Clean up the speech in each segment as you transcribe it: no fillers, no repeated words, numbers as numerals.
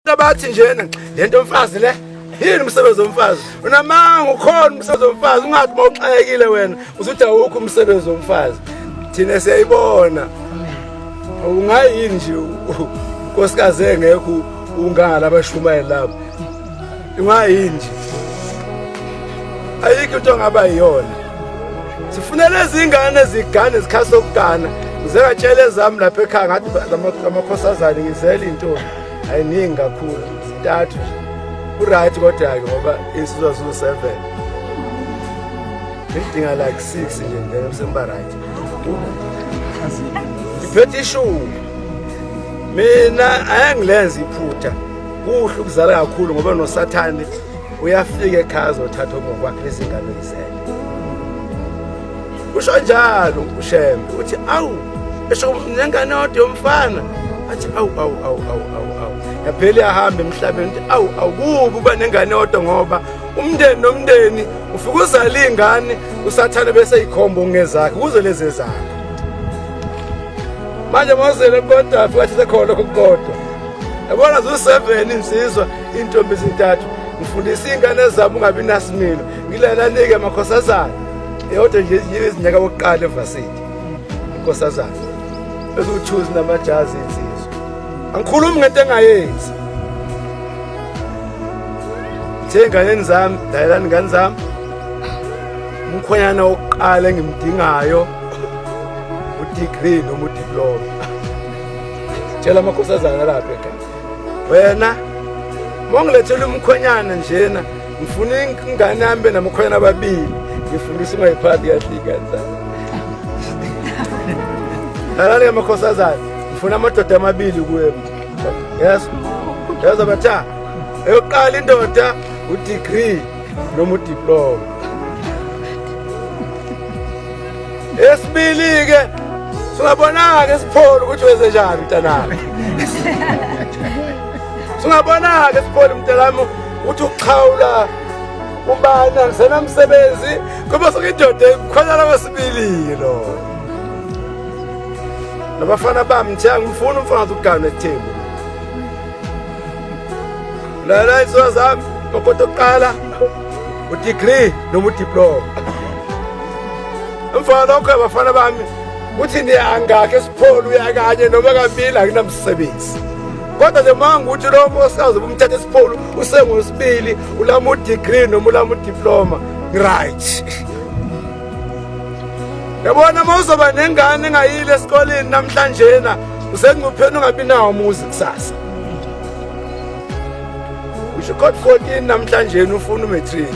Abathi njena lento mfazi le yini umsebenzi womfazi? Unamanga ukhona umsebenzi womfazi, ungathi mawuxakekile wena uzuthi awukho umsebenzi womfazi. Thina siyayibona. Ungayini nje unkosikazi engekho ungangala abashumayeli labo. Ungayini nje? Ayikho into ongaba yiyona. Sifuna lezi ngane zigane zikhathi sokugana. Ngize ngatshela ezami lapha ekhaya ngathi amakhosazane ngizele intombi. Ayiningi kakhulu, zintathu nje. Ku-right kodwa-ke ngoba insizwa ziwu-7. Ngidinga like 6 nje then sengiba right. Ngiphethe ishumi. Mina ayangilenza iphutha. Kuhle ukuzala kakhulu ngoba noSathane uyafika ekhaya azothatha okungokwakhe lezi ngane oyizele. Usho njalo uShembe uthi awu esho nengane yodwa yomfana athi awu awu awu awu awu awu yaphela iyahamba emhlabeni uthi awu awu kubi uba nengane yodwa ngoba umndeni nomndeni ufike uzale ingane usathane bese ikhomba ongezakhe kuze lezi ezakho manje mawuzele kodwa afika athi sekhona lokho kodwa yabona zu-seven insizwa iy'ntombi ezintathu ngifundisa iy'ngane zami ungabi nasimilo ngilalanike makhosazana eyodwa nje izinyaka wokuqala evasithi inkosazana eziwu-choose namajazi insizwa angikhulumi ngento engayenzi Ngithe enganeni zami lalelani ngane zami umkhwenyana wokuqala engimdingayo udegree noma udiploma tshela amakhosazana lapha ekhaya wena mongilethela umkhwenyana njena ngifuna ingane yami benamakhwenyana ababili ngifundisa ungayiphathi kahle ingane zami lalani amakhosazana ngifuna amadoda amabili kuwe yes yezwa batha eyokuqala indoda udegree noma udiploma esibili-ke singabona-ke siphole ukuthi wenze njani mntanami singabona-ke siphole mntanami ukuthi uxhawula ubani angisenamsebenzi kuba soke indoda ikhwelana kwesibili lo nabafana bami nje angifuni umfana ukugana esithembu lala insizwa zami makoti okuqala udegree noma udiploma emva lokho abafana bami uthi niyangakhe esipholo uyakanye noma kabili akunamsebenzi kodwa nje uma ngukuthi lo nkosikazi ubumthatha esipholo usengosibili ulama udegree noma ulama udiploma right yabona uma uzoba nengane engayile esikoleni namhlanjena usengcupheni ungabi nawo umuzi kusasa usho code 14 namhlanje ufuna umatric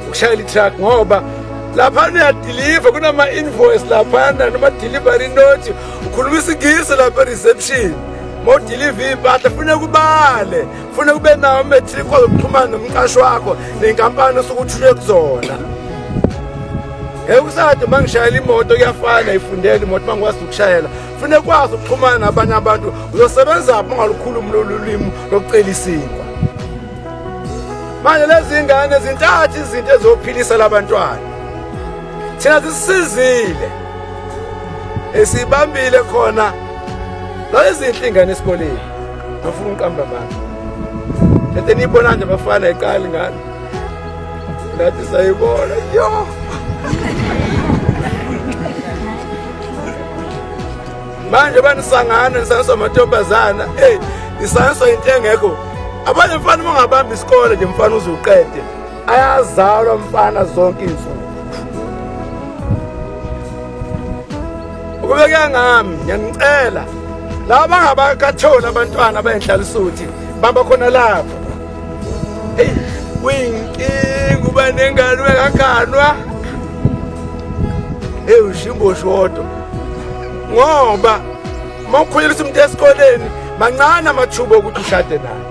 ukushayela itruck ngoba lapha uyadeliver kunama invoice laphana noma delivery note ukhuluma isingisi lapha reception mawudeliver impahla funeka ubale funeka ube nawo umatric ozokuxhumana nomqashi wakho nenkampani osuke uthule kuzona. Ngeke usade uma ngishayela imoto kuyafana ifundele imoto uma ngikwazi ukushayela funeka ukwazi ukuxhumana nabanye abantu uzosebenza phi ungalukhulumi lolu limi lokucela isinkwa manje lezi ngane zintathu izinto ezophilisa labantwana thina zisizile esibambile khona zazizinhle ingane esikoleni ngafuna uqamba amanga lento niyibona nje abafana iqala ingane nathi sayibona yo manje banisangana nisangiswa amantombazana eyi nisangiswa into engekho abanye mfana uma ungabamba isikole nje mfana uze uqede ayazalwa mfana zonke iy'nsuku ukube kuyangami ngiyanicela laba bangabakatholi abantwana abayinhlalisuthi bamba khona lapho eyi kuyinkinga uba nengane uyakaganwa eyi ushingoshi wodwa ngoba uma ukhulelisa umuntu esikoleni mancane amathuba okuthi ushade naye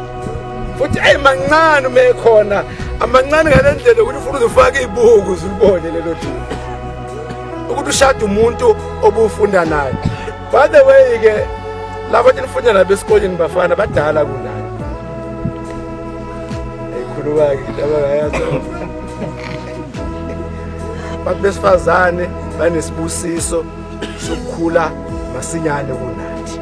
futhi eyi mancane uma ekhona amancane ngale ndlela ukuthi ufuna uzofaka iy'buku uzulibone lelo thuba ukuthi ushade umuntu obufunda naye by the way ke laba nifunda nabo esikoleni bafana badala kunani eyikhuluma-ke into abangayazi abantu besifazane banesibusiso sokukhula masinyane kunathi.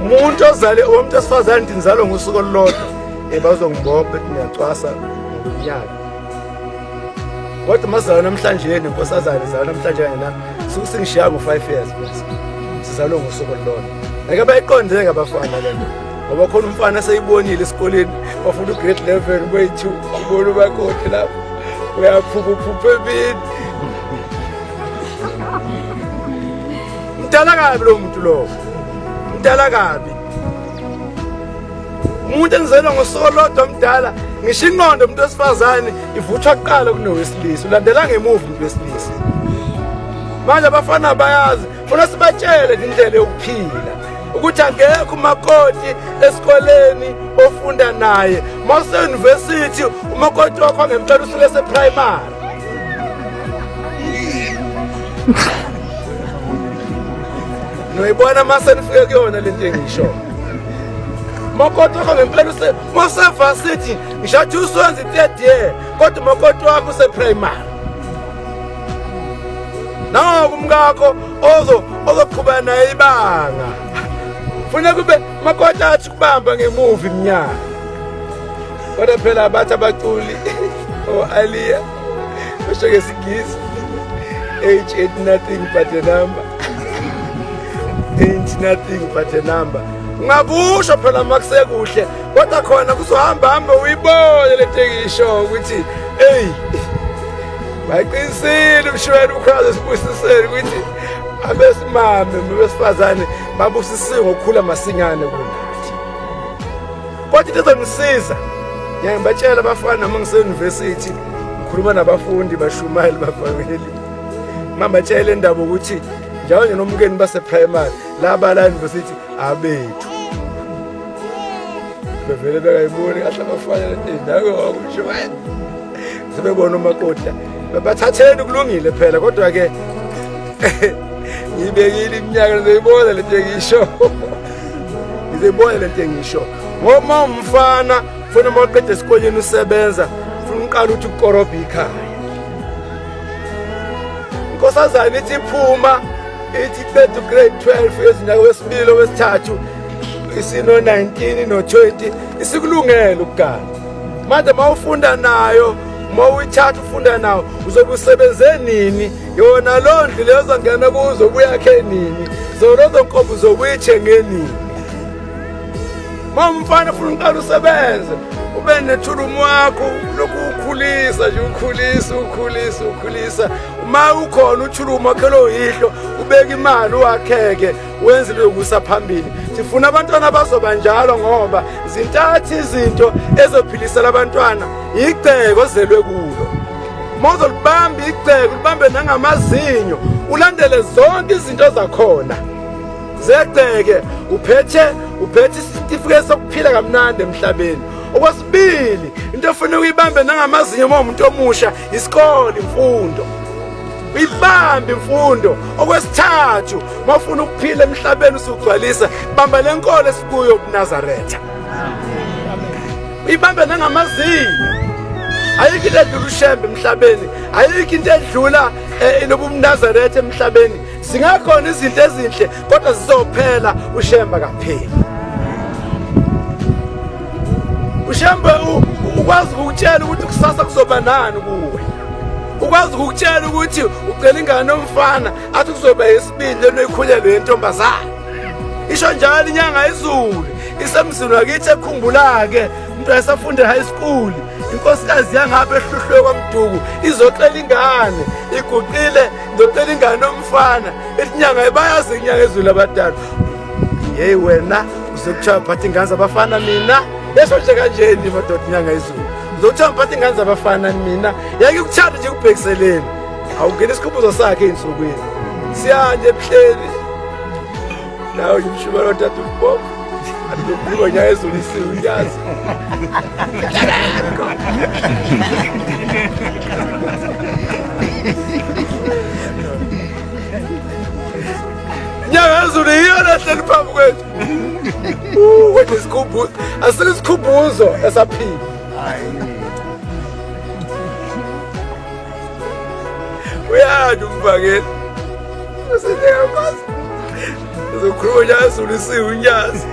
Umuntu ozale umuntu wesifazane nti nizalwa ngosuku olulodwa, bazongibopha ethi ngiyacwasa ngomnyaka. Kodwa mazalwa namhlanje nenkosazane zalwa namhlanje kanye nami, suke singishiya ngo-5 years bese sizalwe ngosuku olulodwa. Ngeke bayiqonde-ke abafana le nto, ngoba khona umfana eseyibonile esikoleni, bafunda u-grade 11 kwethu, ubona umakoti lapho uyaphupha uphupha emini. Mdala kabi lo muntu lowo, mdala kabi umuntu engizelwa ngosuku olodwa mdala. Ngisho ingqondo umuntu wesifazane ivuthwa kuqala kunowesilisa, ulandela ngemuva umuntu wesilisa. Manje abafana bayazi, funa sibatshele indlela yokuphila ukuthi akekho umakoti esikoleni ofunda naye. Uma use-university umakoti wakho ngempela usuke ese-primary. Noyibona mase nifike kuyona lento engisho. Makoti wakho ngempela use mose-varsity, ngisho athi usuwenza i-third year, kodwa umakoti wakho use-primary. Nangoku umkakho ozoqhubeka naye ibanga. Funa kube makoti athi kubamba ngemuva iminyaka. Kodwa phela abathi abaculi o-Aliya basho ngesiNgisi, age ain't nothing but a number, ain't nothing but a number. Ungakusho phela makusekuhle, kodwa khona kuzohamba hambe uyibone lento engisho ukuthi eyi baqinisile umshwele ukhwaze sibusisele ukuthi abesimame besifazane babusisiwe ngokukhula masinyane kunathi. Kodwa into ezongisiza, ngiyaye ngibatshela abafana noma ngise-university ngikhuluma nabafundi bashumayeli bavangeli, mambatshela indaba ukuthi njalo nje nomkeni base-primary laba la university abethu bevele bengayiboni kahle abafana lento umshumayeli sebebona umakoti bathatheni kulungile phela, kodwa ke ngibekile iminyaka nizoyibona lento engisho, ngizoyibona lento engisho. Ngoba umfana funa uma uqeda esikoleni usebenza, funa uqala uthi ukorobha ikhaya. Inkosazane ithi iphuma ithi qeda ugrade 12 yezinyaka wesibili wesithathu isino 19 no 20 isikulungele ukugana. Manje uma ufunda nayo, uma uyithatha ufunda nawo, uzobe usebenze nini? Yona loo ndlu leyo ozongena kuzo ubuyakhe nini? Zona lezo nkomo uzobe uyithenge nini? Uma umfana ufuna uqala usebenze, ube nethulumu wakho lokhu ukhulisa nje, ukhulisa ukhulisa ukhulisa. Uma ukhona uthulumu wakhe lo yihlo, ubeka imali wakheke wenze lokusa phambili. Sifuna abantwana abazoba njalo, ngoba zintathu izinto ezophilisela abantwana. Igceke ozelwe kulo, uma uzolibamba igceke ulibambe nangamazinyo, ulandele zonke izinto zakhona zegceke, uphethe isitifiketi sokuphila kamnandi emhlabeni. Okwesibili, into ofuna uyibambe nangamazinyo uma umuntu omusha, isikole, imfundo, uyibambe imfundo. Okwesithathu, uma ufuna ukuphila emhlabeni usugcwalisa, bamba le nkolo esikuyo ubuNazaretha, uyibambe nangamazinyo. Ayikho into edlula uShembe emhlabeni, ayikho into edlula lobu buNazaretha emhlabeni. Singakhona izinto ezinhle kodwa zizophela, uShembe kapheli. uShembe ukwazi ukukutshela ukuthi kusasa kuzoba nani kuwe, ukwazi ukukutshela ukuthi ucela ingane yomfana athi kuzoba yesibili lento ikhulelwe yentombazane. Isho njalo inyanga izulu isemzini wakithi ekhumbula-ke umuntu wayesafunda high school, inkosikazi yangapha ehluhlwe kwaMduku izocela ingane, iguqile, ngizocela ingane yomfana. Ithi inyanga, bayazi inyanga ezulu abadala, yeyi wena uzokuthiwa phatha ingane zabafana mina. Yesho nje kanjeni madoda inyanga izulu, uzokuthiwa ngiphatha ingane zabafana mina. Yake kuthanda nje kubhekiseleni, awungena isikhumbuzo sakhe ey'nsukwini siyanje ebuhleni nawe nje umshumela othatha umbopho athi nyaka ezulu isiwe uyazi. Nyanga ezulu yiyo lehleli phambi kwethu. Kodwa isikhumbuzo asile, isikhumbuzo esaphila. Uyani umvangeli? Usinikazi. Uzokhuluma nyazi ulisiwe unyazi.